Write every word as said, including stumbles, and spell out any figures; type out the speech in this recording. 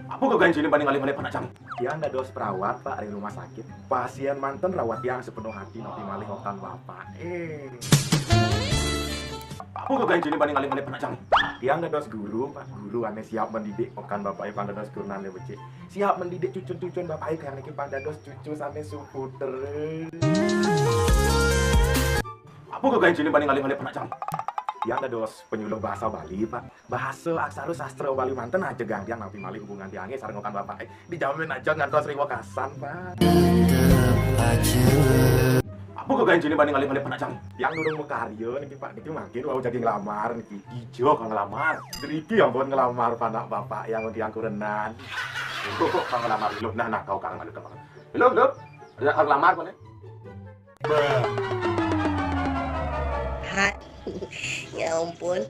Apa kagayén siné bani ngalih-ngalih panak cang? Tiang dados perawat, Pak, ring rumah sakit. Pasien manten rawat tiang sepenuh hati, napi malih okan Bapak. Eh. Apa kagayén siné bani ngalih-ngalih panak cang? Tiang dados guru, Pak. Guru ané siap mendidik okan Bapak, eh, pang dados gurunané becik. Siap mendidik cucun-cucun Bapak, eh, kayang niki pang dados cucu sané suputer. Apa kagayén siné bani ngalih-ngalih panak cang? Tiang dados penyuluh bahasa Bali, Pak. Bahasa aksara sastra Bali manten ajegang tiang, napi malih hubungan tiangé sareng okan Bapak, eh, dijamin ajeg ngantos ring wekasan, Pak. Apa kagayén siné bani ngalih-ngalih panak cang? Tiang durung makarya niki, Pak. Niki mangkin wau jagi nglamar niki. Ijo kang nglamar. Driki ampun nglamar panak Bapak yang tiang kurenan. Oh, kang nglamar dulu. Nah, nah, kau kang anu kang. Halo, halo. Ada kang nglamar koné? Hai. Ya ampun.